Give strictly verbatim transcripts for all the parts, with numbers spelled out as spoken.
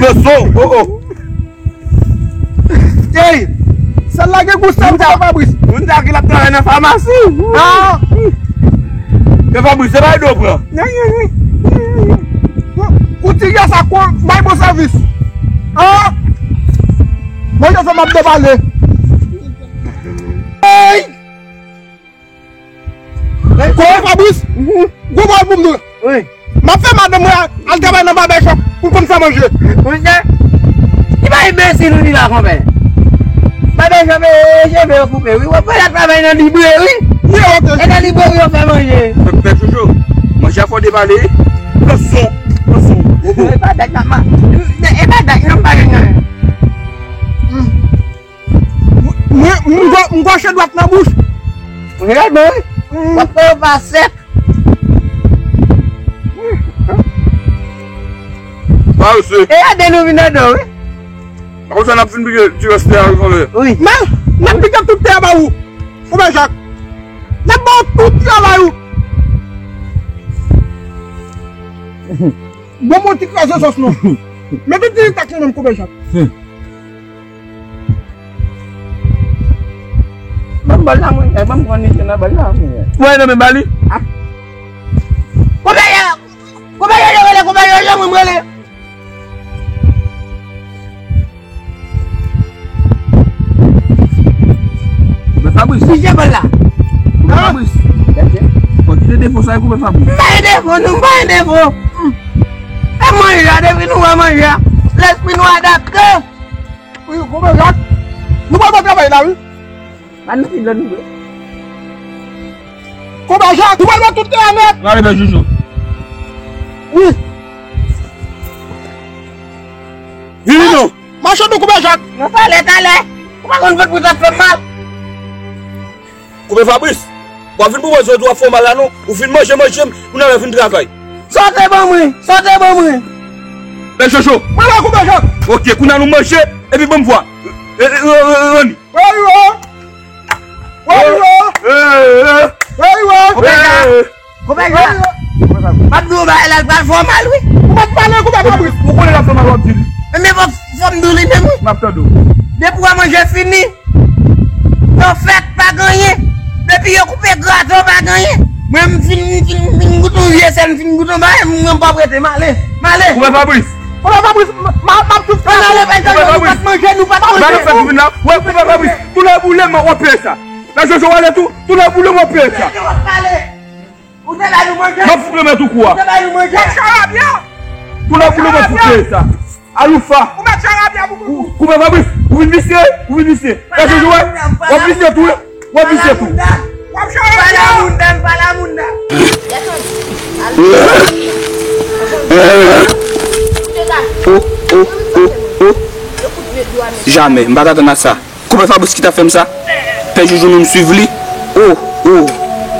Pran swen w. Oh, oh. Ey! Sèl la gen gou sèl sa, Fabrice. Moun sa ki l ap travay nan famasi. Ah! Men Fabrice, se pa ede w pran. Pou ti gè sa, kon bay bon sèvis. Ah! Mwen, je fè m ap debale. Ey! Kòman Fabrice? Gwo bòl pou m tou. Wi. M ap fè madanm mwen al travay nan babèchòp pou l konn fè manje. Monchè, ki pa enbesil ou di la, konpè? Babèchòp e cheve yo koupe, wi. W ap al travay nan libreri. Ye, ok. E nan libreri yo fè manje. Pèp, pèp Jojo, manje a fò debale, wi. Pran swen w, pran swen w. E pa dat la, ma. E pa dat, non, pa gen anyen. Mwen, mwen, m gò-, m gòche dwat nan bouch. Mwen gade bon, wi. W ap fè yo pa sèk. Pa yo se. E gade nou vin adan, wi. Akoz sa n ap fin pike ti rès tè a, wi, konpè? Wi. Men, n ap pike tout tè a ba ou. Konpè Jak. N ap ba ou tout travay ou. Bon, mwen ti kraze sòs non. Men tout ti tak nou menm, konpè Jak. Ban m bòl la, mwen. Ban m pran nèg nan bòl la, mwen. Ou wè nan men ba li? Konpè Jojo, konpè Jojo rele, konpè Jojo mwen rele. Konpè Fabrice. Ki je bòl la? Konpè Fabrice. Fò kite defo sa, konpè Fabrice. M pa gen defo, non, m pa gen defo. E manje a, depi nou wè manje a, lespri nou adapte. Wi, konpè Jak. Nou pral pran travay la, wi. Ban nou ti lòn nou dwe. Konpè Jak, nou pral pran tout tè a nèt. N ale fè joujou. Wi. Vini non. Mache nou, konpè Jak. Nan talè, talè. Ou pa konn vant mwen t ap fè m mal. Konpè Fabrice, w ap vin pou mwen jodi w ap fè w mal la non. Ou fin manje, manje, ou nan lè fin travay. Sa w te ban mwen, sa w te ban mwen. Pè Jojo. Mwen la, konpè Jak. Ok, kounye a nou manje, epi ban m vwa. E, e, e, e, Rani. Woy, woy. Woy, woy. Woy, woy. Konpè Jak. Konpè Jak. M ap di w bagay la, l pral fè w mal, wi. Ou pa t pale, konpè Fabrice. Ou konnen l ap fè mal, w ap di li. Enben, fò, fò m di w li menm, wi. M ap tande w. Depi w wè manje fini, yo fèt pa gen anyen. Depi yo koupe graten, pa gen anyen. Mwen, m fin, m fin, m fin goute yon vye sèl, m fin goute yon bagay, mwen, m p ap rete, m ale. M ale. Konpè Fabrice. Konpè Fabrice, m, m, m ap tout fè. Ann ale, pa t manje, nou pa t manje. Ba nou fè kouvin la. Wè, konpè Fabrice, tou lè boule, mwen, w ap peye sa. Pè Jojo ale tou, tou lè boule, w ap peye sa. Ou te ba nou manje. M ap fout remèt ou kou a. Ou te ba nou manje. Ou te ba nou manje. Tou lè boule, w ap fout peye sa. Aloufa. Ou mèt charabya pou koukou. Konpè Fabrice, ou vin visye, ou vin visye. Pè Jojo, wè, w ap visye tou, wi. W ap visye tou. W ap charabya. Pala moun dam, pala moun dam. Oh, oh, oh, oh. Jamè, m pa t atann a sa. Konpè Fabrice ki t ap fè m sa. Pè Jojo menm swiv li. O, o.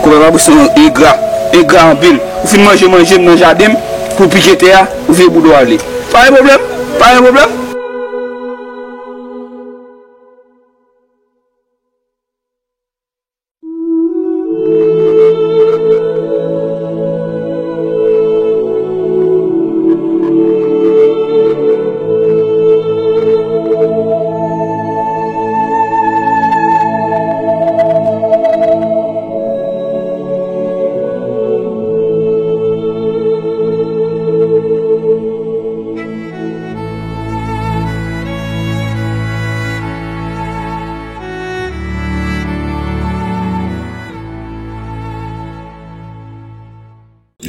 Konpè Fabrice lan engra. Engra anpil. Ou fin manje manje m nan jaden m, pou w pike tè a, ou vire bouda w ale. Pa gen pwoblèm. Pa gen pwoblèm.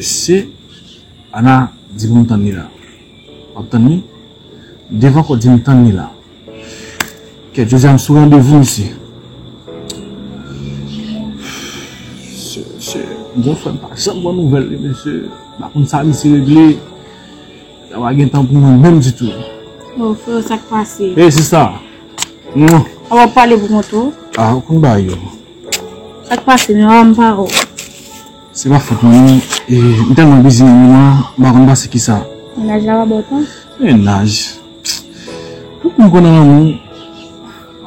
Mesye, Ana di pou m tann li la. W ap tann li? Devan kò di m tann li la. Kèt, jodi a m sou randevou, mesye. Mesye, mesye, m gon frè m pa janm pran nouvèl li, mesye. M pa konn sa misye regle. Sa pa gen tan pou mwen menm ditou. O, frè, sa k pase? Hey, sista. Mwen. A w ap pale pou kont ou? A, ou konn bagay yo. Sa k pase, men m pa wè w. Se pa fòt mwen, non. E, m tèlman bizi nan moman an, m pa konn pase kisa. Mennaj la pa ba w tan? Mennaj. Tout moun konn nan lanmou.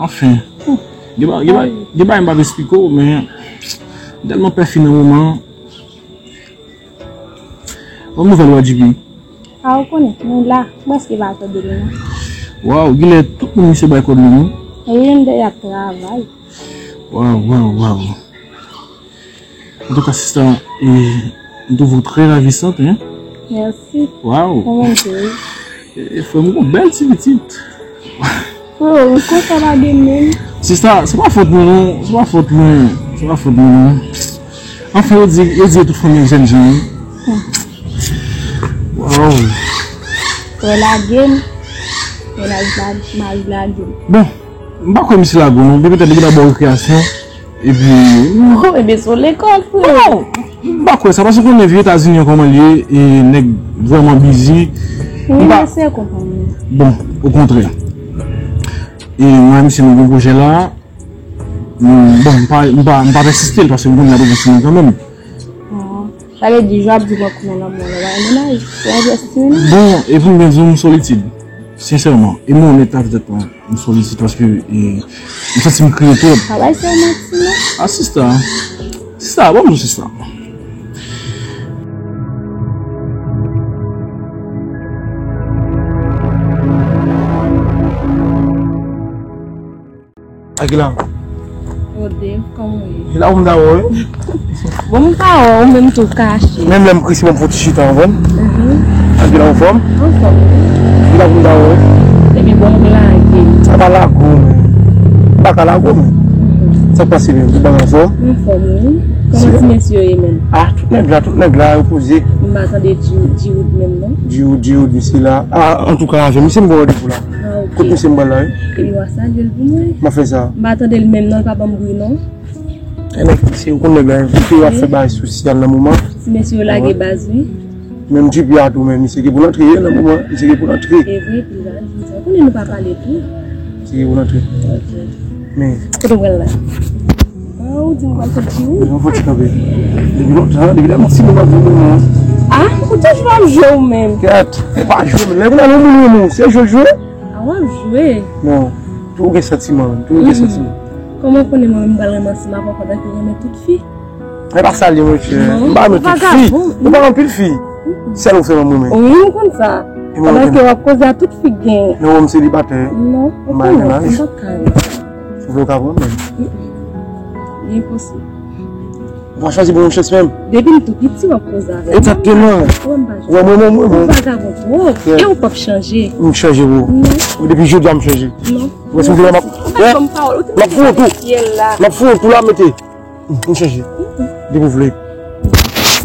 Anfen. Gen ba-, gen ba-, gen bagay m p ap esplike w, men m tèlman pè fi nan moman an. Ban m nouvèl ou a, J P. A, ou konnen, nou la, m prèske pa tande li, non. Waw, genlè tout moun misye bay kòd li, non. E wi, m dèyè ap travay. Waw, waw, waw. Antouka, sista, e, m twouve w trè ravisant, hein? Mèsi. Waw. Ou menm tou, wi. E, e, frè m, gon bèl ti pitit. Frè, ou kontan lage m menm? Sista, se pa fòt mwen, non. Se pa fòt mwen. Se pa fòt mwen, non. Anfen, yo di, yo di tout fanmi ak jèn jan, wi. Hmm. Waw. Frè lage m. Mennaj la, mari lage m. Bon, m pa kwè misye lage w, non. Depi talè, depi l ap ba w rekreyasyon. Epi, oh, ebyen, se yon lekòl, frè. Non, m pa kwè sa, paske w konnen vi Etazini an kòman l ye, e nèg vrèman bizi. Wi, m pa, men se konprann. Bon, okontrè. E mwen, misye, nou gen pwojè la. Mm, bon, m pa, m pa, m pa pèsiste l, paske m konnen l ap rive sou mwen kanmenm. Oh, sa vle di, jan w ap di mwen kouman lanmou an, w ap mennaj, w ap pèsiste menm? Bon, e pou m byen di w, m solitid. Sensèman, e mwen onèt avèk tèt mwen, m solitid paske, e, m santi m kriye twòp. Pa bay sa manti non. A, sista. Sista, ban m di w, sista. Akila. Ô Dave, kòman w ye? E la pou m ta wè w, wi. Bon, m pa wè w, ou menm tou kache. Menm lè m prese, ban m fè yon ti chita, w konprann? Mhm. Akila, anfòm? Anfòm. E la pou m ta wè w, wi. Epi bon, m lage. A pa lage w, men. M pa ka lage w, men. Mhm. Sa k pase menm? Tout bagay anfòm? Anfòm, wi. Kòman ti mesye yo ye menm? A, tout nèg la, tout nèg la, yo poze. M pa tande Dji-, Djiwood menm, non? Djiwood, Djiwood, misye la. A, antouka, avè misye m gen randevou la. Ah, ok. Kot misye m pral la, wi. Epi w a salye l pou mwen. M a fè sa. M pa tande l menm non, l pa ban m bri non. E nèg, se ou konn nèg la, epi w ap fè bagay sosyal nan moman. Ti mesye yo lage baz, wi. Menm J P a tou, men misye gen pou l antre nan moman, misye gen pou l antre. E vre, epi l va di sa. Ou konnen nou pa pale tou. Misye gen pou l antre. Ok. Men. Kote w pral la? Ah, ou di m pral fè ti ou? Mwen fò ti kanpe. Depi lontan, depi lè m ti moun ap vin nan. Ah, ou toujou ap jwe ou menm. Kèt, e pa jwe, men lè pou nan moun moun, se jwe jwe. Ah, w ap jwe. Non, tou gen santiman, tou gen santiman. Kòman w konnen mwen menm m pral renmen ansanm avè w pandan ke w renmen tout fi? E pa sa l ye, monchè. M pa renmen tout fi. M pa anpil fi. Sèl ou fè mwen renmen. Wi, m konn sa. Pandan ke w ap koze a tout fi gen. Non, m selibatè. Non, ou konnen, m p ap ka renmen. Ou vle w ka pran menm? Li enposib. Ou pa chwazi bon chans menm. Depi m tou piti, w ap koze avè m. Egzakteman. Ou wè m pa chanje. Ou wè mwen, mwen, mwen, mwen. Ou vagabon twòp. E ou p ap chanje. M chanje, bro. Non. Depi jodi a, m chanje. Non. Ou wè si m vle, m ap, m ap fouye w tou. M ap fouye w tou la, mete. M chanje. Depi w vle.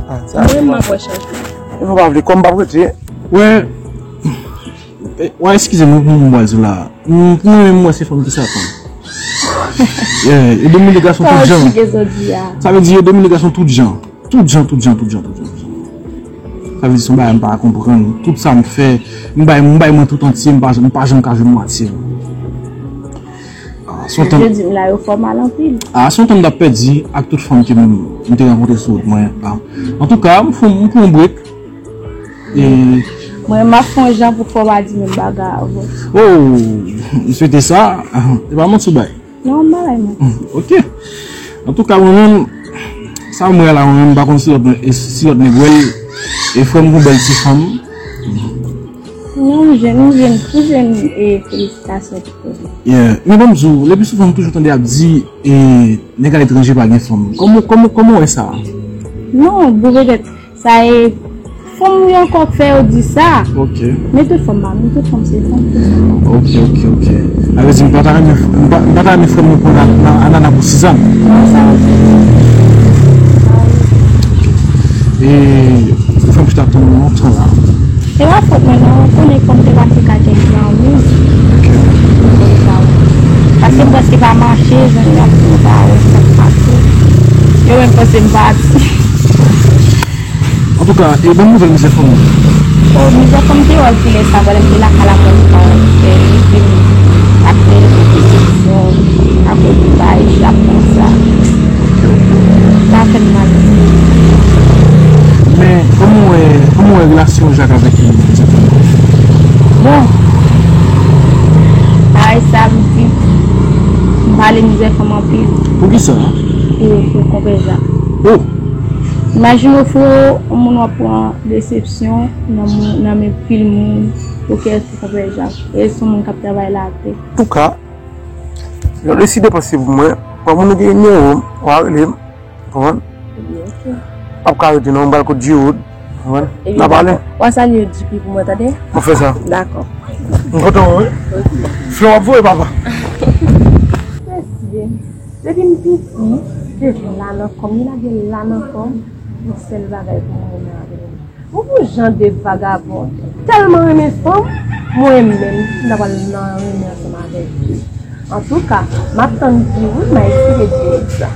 Ah, sa. Mwen, m ap wè chanje. E fò pa vle, kòm m p ap rete. Wè. E, w a eskize m pou m pral di w la. M, pou mwen menm, m wè se fanm ki satan. Yeah, yo domine gason tout jan. Sa vle di yo domine gason tout jan. Tout jan, tout jan, tout jan, tout jan, tout jan. Sa vle di se yon bagay m pa konprann. Tout sa m fè, m bay, m bay mwen tout antye, m pa, m pa janm ka jwenn mwatye l. Ah, Se yon tan. Jodi m la, yo fè w mal anpil. Ah, se yon tan m t ap pèdi ak tout fanm ke m, m te rankontre sou wout mwen. Ah. Antouka, m fè, m pran yon break. E mwen, m ap fè yon jan pou fè w pa di menm bagay avè w. Oh, m swete sa. Se pa manti w bay. Non, m pa bay manti. Hmm, ok. Antouka, mwen menm, sa m wè la, mwen menm, m pa konn si lòt, si lòt nèg wè l. E frè m gon bèl ti fanm. Non, m jwenn, m jwenn, m jwenn, e, felisitasyon pou li. Yeah. Men ban m di w, lepi souvan m toujou tande y ap di, e, nèg aletranje pa gen fanm. Kòman, kòman, kòman w wè sa? Non, bon, petèt, sa e fanm yo ankò k fè yo di sa. Ok. Men tout fanm pa, men tout fanm se fanm. Ok, ok, ok. Sa vle di m pa ta renmen, m pa, m pa ta renmen frè m yo pran nan, nan anana pou sizann. Non, sa yo se. E, se fanm ki t ap tann ou lontan la. Se pa fòt mwen non, ou konnen kòm te pase ka kèk zanmi. Ok. Paske m prèske pa mache, zanmi ap di m pa wè sa k pase. Yo menm panse m pati. Antouka, e ban m nouvèl mizè fanm nan. O, mizè fanm te wè l kilè sa, pandan m te lakay la, mwen pa wè l fè, epi m ap fè desepsyon, akoz m pa ap konsa. Sa fè m mal. Men, kòman w wè, kòman w wè relasyon w Jacques avèk li? Bon, bagay sa m di, m pale mizè fanm anpil. Poukisa? Pou, pou konpè Jacques. Oh! Imajine w freo, yon moun w ap pran desepsyon nan moun, nan men pil moun, pou kè pou konpè Jacques. E se yon moun k ap travay latè. Antouka, lè w deside pase pou mwen, pran moun ou gen nimewo m, w a rele m, konprann? Ebyen, ok. W ap ka rete non, m pral kot Giroud, konprann? Ebyen, n a pale. Dakò. W a salye J P pou mwen, tande? Mwen fè sa. Dakò. M kontan wè w, wi. Ok. Flè w ap voye, papa. Mesye, depi m piti, se la nan kò m, li lage la nan kò m, yon sèl bagay pou mwen renmen avè l. Ou pou jan de vagabon tèlman renmen fanm, mwen menm, m ta pral nan renmen ansanm avèk li. Antouka, m ap tann di wi, m a eseye di wi sa.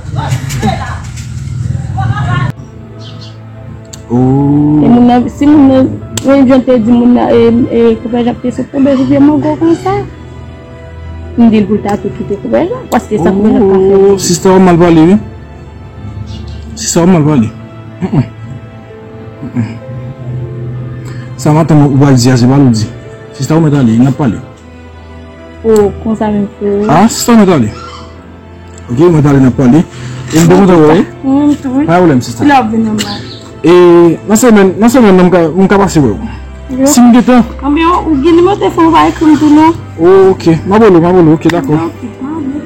Oh. E moun nan, si moun nan, mwen jan te di moun nan, e, e, konpè Jacques te sot tonbe sou pye mango konsa. M di l pou l ta tou kite konpè Jacques, paske sa konpè Jacques ka fè. Oh, sista w mal pale, wi. Sista w mal pale. Mm-mm. Sa m atann ou pral di a, se pa l ou di. Sista ou mèt ale, n ap pale. O, konsa menm frè. Ah, sista ou mèt ale. Ok, ou mèt ale, n ap pale. E m te kontan wè w wi. Mwen menm tou wi. Pa gen pwoblèm, sista. Kilè w ap vin nan bar? E nan semèn, nan semèn nan m ka, m ka pase wè w. Yo. Si m gen tan. Anben, ou gen nimewo telefòn ou pa ekri m tou non. Ok, m ap rele w, m ap rele w, ok, dakò. Ok, m ap rele w.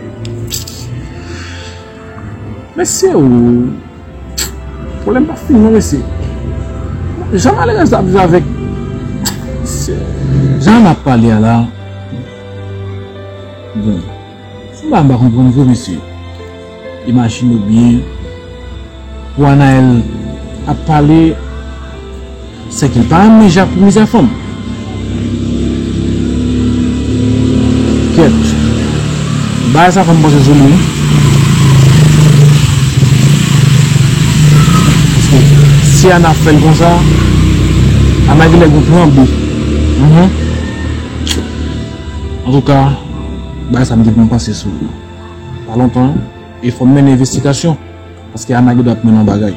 Mesye o. Pwoblèm pa fini non mesye. Jan malerèz la ap viv avèk. Mesye. Jan n ap pale a la. Bon. Se yon bagay m pa konprann vre mesye. Imajine w byen. Pou Anaël ap pale. Sèke l pa renmen Jacques pou mizè fanm. Kèt. Bagay sa fè m panse sou li wi. Paske si Ana ap fè l konsa, Ana genlè gon plan B. Mhm. Antouka, bagay sa m te pran panse sou li. Pa lontan, e fò m mennen envestigasyon. Paske Ana gendwa ap mennen yon bagay.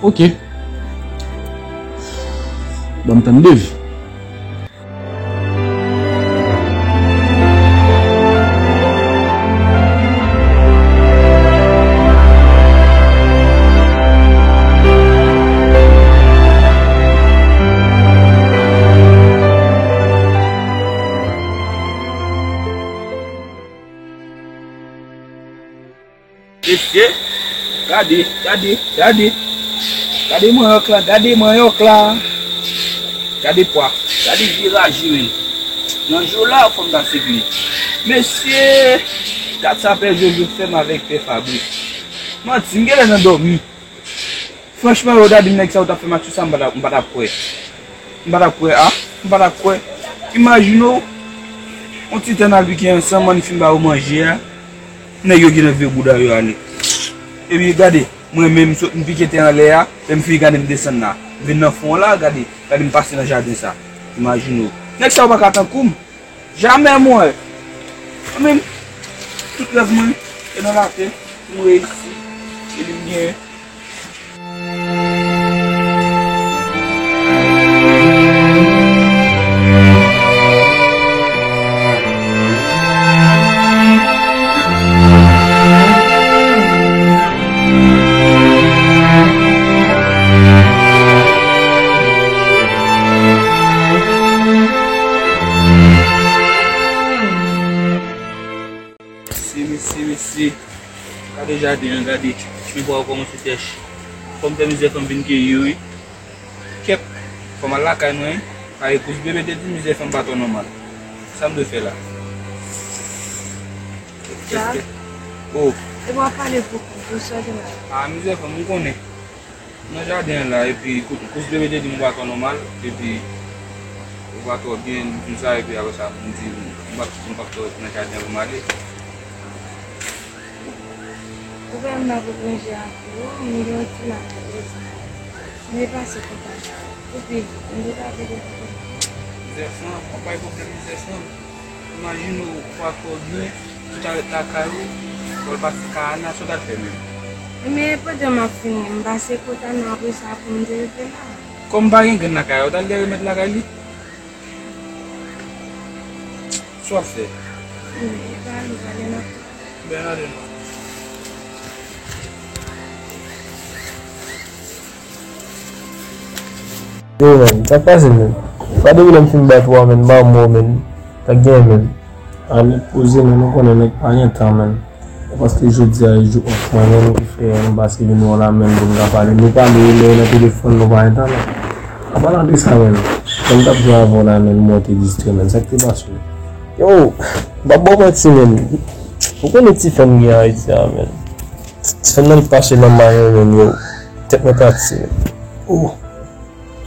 Ok. Ban m tann Dave. Mesye, gade, gade, gade. Gade manyòk la, gade manyòk la. Gade pwa, gade vye raje menm. Nan jou la, fò m ta sivle. Mesye, gad sa pè Jojo fè m avèk pè Fabrice. Manti, m genlè nan dòmi. Franchman, yo ta di m nèg sa yo t ap fè match sou sa, m pa t ap, m pa t ap kwè. M pa t ap kwè a, m pa t ap kwè. Imajine w, yon ti tan n al pike ansanm, ann fin ba yo manje a, nèg yo gentan vire bouda yo ale. Epi gade, mwen menm m sot m pike tè anlè a, lè m fin gade m desann la. M vin nan fon an la, gade, gade m pase nan jaden sa. Imajine w. Nèg sa yo pa ka tankou m. Jamè mwen. Mwen menm, tout rèv mwen, e nan latè, pou m reyisi, e li m genyen. Mesye, mesye, mesye. Gade jaden an, gade. Men bwa yo kòmanse sèch. Fò m fè mizè fanm vin keyi yo, wi. Kèt, fò m al lakay mwen, wi. Paske kous bebe te di mizè fanm pa twò nòmal. Sa m dwe fè la? Kèt, kèt. Oh. E w ap pale bokou, douceur de la. Ah, mizè fanm, m konnen. Nan jaden an la, epi kou-, kous bebe te di m ou pa twò nòmal, epi ou pa twò byen, m di sa, epi apre sa, m di m p ap, m p ap twò ret nan jaden an pou m ale. Ou wè m pa pou plonje ak ou, m gen yon ti lakay osi. M depase konsa. Epi, m depase de kote. Mizè fanm, w ap bay pwoblèm mizè fanm. Imajine w pa twò byen, ou ta ret lakay ou, w al pase ka Ana, sa w t al fè menm? Men pandan m ap fini, m pase kot Ana apre sa pou m te rive la. Kòm pa gen grenn lakay la, w t al dèyè remèd lakay li? Sa w ap fè? Men, e pa nou pale n ap. Ben, ale non. Yo, men, sa k pase, men? Pa depi lè m fin bat ou a, men, m pa mò, men. Sa k genyen, men? Ale poze, men, nou konnen nèg pa gen tan, men. E paske jodi a e jou off mwen, men, ki fè m pase vin wè w la, men, pou n ka pale. Nou pale, men, nan telefòn, nou pa gen tan, men. An palan de sa, men, lè m t ap jwe avè w la, men, m wè w te distrè, men. Sa k te pase w? Yo, m p ap ba w manti, men. Ou konnen ti fè m gen Ayiti a, men. Ti fè m nan pase nan may mwen, men, yo. Tèt mwen pati, men. Oh.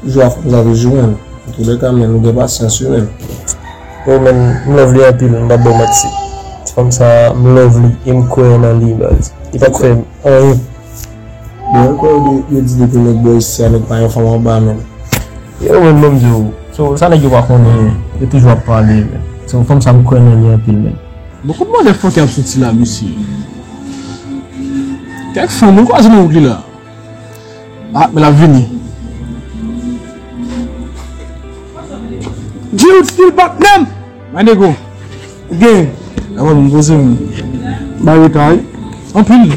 Toujou a fanm sa toujou, men. Antouleka, men, nou gen pasyans, wi, men. Yo, men, m love li anpil, m p ap ba w manti. Ti fanm sa, m love li, e m kwè nan li, baz. Li pa t fè m anyen. Bon, ou kwè yo di, yo di depi nèg bò isi a, nèg pa yon fanm anba, men. Yo, men, men m di w, so, sa nèg yo pa konnen, yo toujou ap pale, men. So, fanm sa, m kwè nan li anpil, men. Bon, kot motherfucker ap soti la, mesye? Kèk fanm, mwen kwaze nan wout li la. Ah, men l ap vini. Jill still bat nem. My nigga. Gen. Avan m poze m. Bay reta wi. Anpil.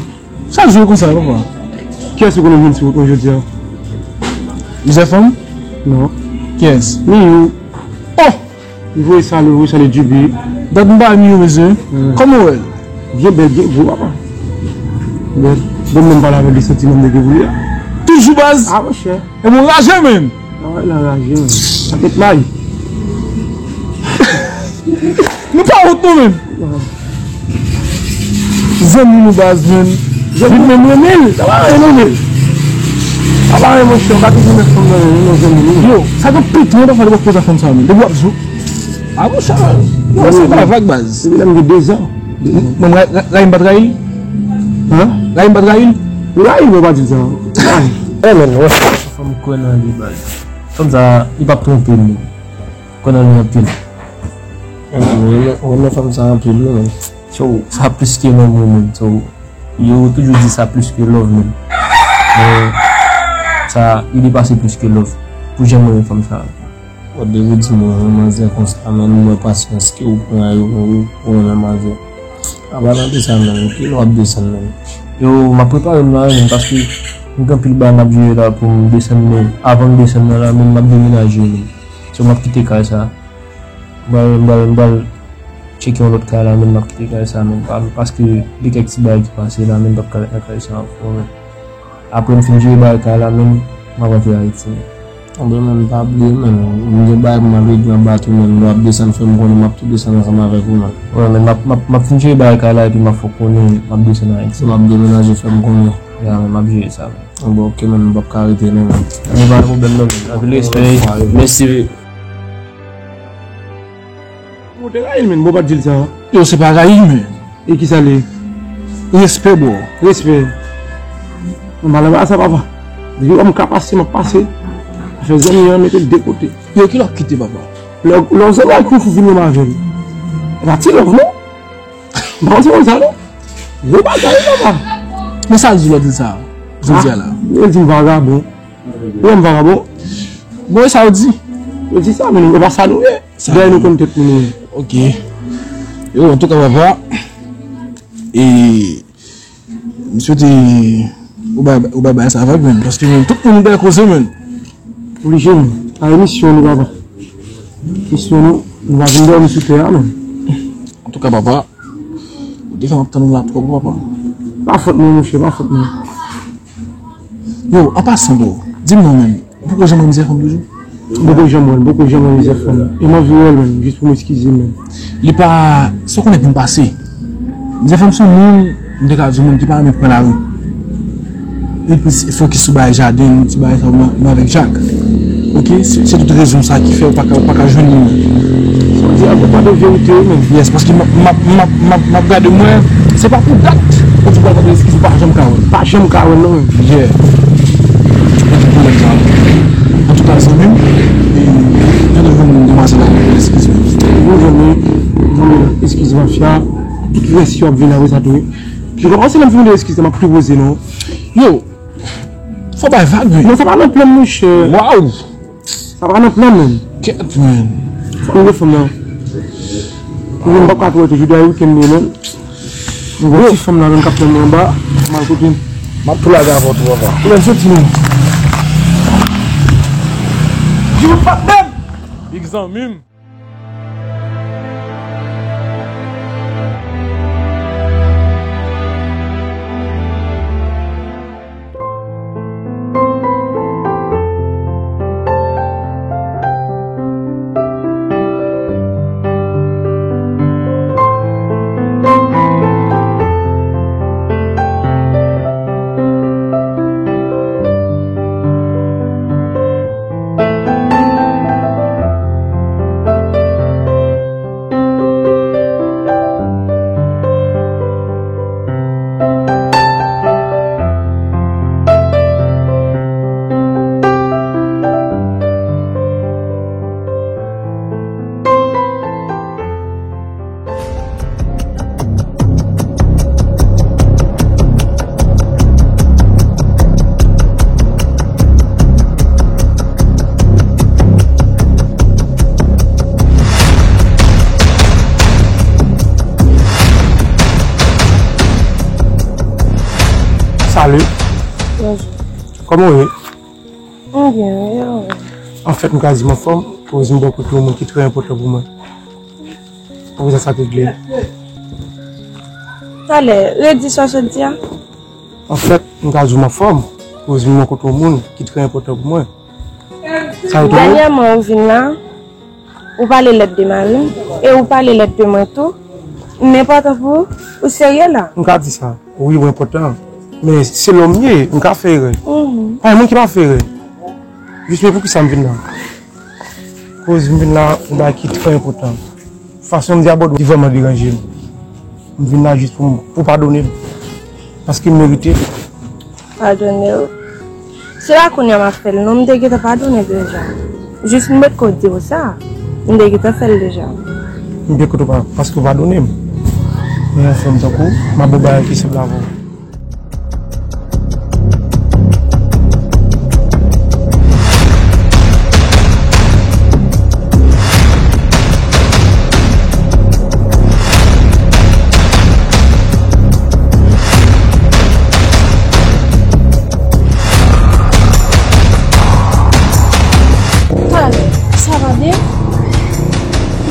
Chak jou konsa, papa. Kiyès ou konnen vin sou wout mwen jodi a? Mizè fanm? Non. Kiyès? Miyou. Oh! Li voye sale, voye sale Djibi. Dat m pa Miyou, mesye. Kòman w wè l? Byen bèl, byen gwo, papa. Bèl. Bon, menm pale avè l, li santi menm nèg evolye. Toujou baz? Ah, monchè. E bon, raje menm. Ah, la raje, menm. Sa tèt may. Nou pa wont, nou menm. Zanmi nou baz, menm. Zanmi menm renmen l. Sa pa renmen l. Sa pa renmen, monchè. Ou pa toujou met fanm nan men, non, zanmi nou. Yo, sa gen pito, yon pafwa li pa poze fanm sa, menm. Depi w ap zo. Ah, monchè. Non, se pa vag, baz. Depi lè m gen dezan. Mwen, Ra-, Ra-, Rahim pa t rayi l? Hein? Rahim pa t rayi l? Rahim, mwen pa di sa. Eh, men, wè. Fanm kwè nan li, baz. Fanm sa, li p ap twonpe m, menm. Kwè nan li anpil. Ou renmen, ou renmen fanm sa anpil, wi, menm. So, sa plis ke lanmou, menm. So, yo toujou di sa plis ke love, menm. Men, sa, li depase plis ke love. Pou jan m renmen fanm sa. Bon, depi w di mwen renmen manzè konsa, menm, m wè pasyans ke ou pran yo, ou, ou renmen manzè. Apa nan de sa, menm, ki lè w ap desann, menm? Yo, m ap prepare m la, menm, paske m gen anpil bagay m ap jere la pou m desann, men avan m desann nan la, menm, m ap demenaje, menm. So, m ap kite kay sa. M pral, m pral, m pral tcheke yon lòt kay la, menm, m ap kite kay sa, menm, pa-, paske gen kèk ti bagay ki pase la, menm, m p ap ka ret nan kay sa ankò, menm. Apre m fin jere bagay kay la, menm, m ap rantre Ayiti, menm. Anben, menm, pa bliye, menm, m gen bagay pou m al regle anba tou, menm, lè w ap desann, fè m konnen, m ap tou desann ansanm avèk ou, menm. Wi, menm, m ap, m ap, m ap fin jere bagay kay la, epi m ap fè w konnen, m ap desann Ayiti. Lè w ap demenaje, fè m konnen. Ya, menm, m ap jere sa, menm. Anben, oke, menm, m p ap ka rete, non, menm. Anpil bagay, pwoblèm, non, menm. Anpil respè. Mèsi. Ou te rayi l, menm, bon, w pa t di l sa. Yo, se pa rayi, men. E kisa l ye? Respè, bro. Respè. Mwen pa nan bagay sa, papa. Depi w wè m ka pase, m ap pase. Afè zanmi an, mete l de kote. Yo, kilè w ap kite, papa? Lè, lè w zanmi ak yon fou vin renmen avè l. E pa ti love, non? M pa panse konn sa, non. Gwo bagay, papa. Men sa l di lòt jou sa, jodi a la. Yo di m vagabon. Yo di m vagabon. Bon, e sa yo di. Yo di sa, men yo pa sa nou ye. Dèyè nou konn tèt nou, nou ye. Ok. Yo, antouka, papa, e, m swete ou bay, ou bay bagay sa vag, menn, paske, menn, tout moun bay koze, menn. Oblije, menn. A, misyon nou, papa. Misyon nou, nou pa vin dòmi sou tè a, menn. Antouka, papa, ou te fè m ap tann ou la twòp, papa. Pa fòt mwen, monchè, pa fòt mwen. Yo, an pasan, bro, di m non, menn, ou poko janm wè mizè fanm toujou? M poko janm wè l, m poko janm wè mizè fanm. E m anvi wè l, menn, jis pou m eskize m, menn. Li pa, sa w konnen pou m pase. Mizè fanm se yon moun, m te ka di yon moun ki pa renmen pran lari. Li plis fokis sou bagay jaden, ti bagay sa yo, m avèk Jak. Ok, se, se tout rezon sa ki fè ou pa ka, ou pa ka jwenn li, menn. Sa w di a, bon, pa de verite, wi, menn. Yes, paske m ap, m ap, m ap, m ap, m ap gade, mwen, se pa pou dat ou di w pral mande eskiz, ou pa janm ka wè l. Pa janm ka wè l, non, menn. Yeah. Ou gen pwoblèm sa. Antouka, zanmi m, e, jan nou jwenn demwazèl la, eskiz, menn. Bon, zanmi, zanmi, eskiz, mafya. Tout rès yo ap vin apre sa tou, wi. Li kòmanse lè m fin mande eskiz, m ap pi poze, non. Yo, fò bay vag, wi. Non, sa pa nan plan m, monchè. Waw! Sa pa nan plan, menn. Kèt, menn. Fò nou wè fanm nan. Mwen, m p ap ka twò rete jodi a, e wikenn li ye, menn. Mwen, gon ti fanm nan, menn, k ap tann mwen anba. M al kote l. M ap tou lage avè w tou, papa. Lè m soti, menn. Di w pa t menm. Big zanmi m. Salut. Bonjou. Kòman w ye? M byen, wi, e ou? Anfèt, m ka di m anfòm, koz m bò kote yon moun ki trè enpòtan pou mwen. Pou sa, sa te regle. Talè, redi sa w sot di a? Anfèt, m ka di w m anfòm, koz m bò kote yon moun ki trè enpòtan pou mwen. Sa yo tou? Dènyèman, ou vin la, ou pale lèd de mari m, e ou pale lèd de mwen tou. M enpòtan pou ou, ou serye la? M ka di sa. Wi, ou enpòtan. Men se lòm m ye, m ka fè erè. Mhm. Pa gen moun ki pa fè erè. Jis men poukisa m vin la? Koz m vin la, yon bagay ki trè enpòtan. Fason m di abòde w, li vrèman deranje m. M vin la jis pou m, pou w padone m. Paske m merite l. Padone w? Se pa kounye a m ap fè l, non, m te gentan padone deja. Jis m potko di w sa. M te gentan fè l deja. M byen kontan pa-, paske w padone m. Men yon fanm tankou w, m ap ba w bagay ki senp avè w. Talè, sa va byen?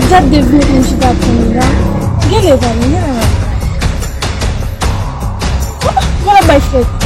Gad de vye moun chita pou nou la. Gen lè pa byen. Gad ap bay fèt.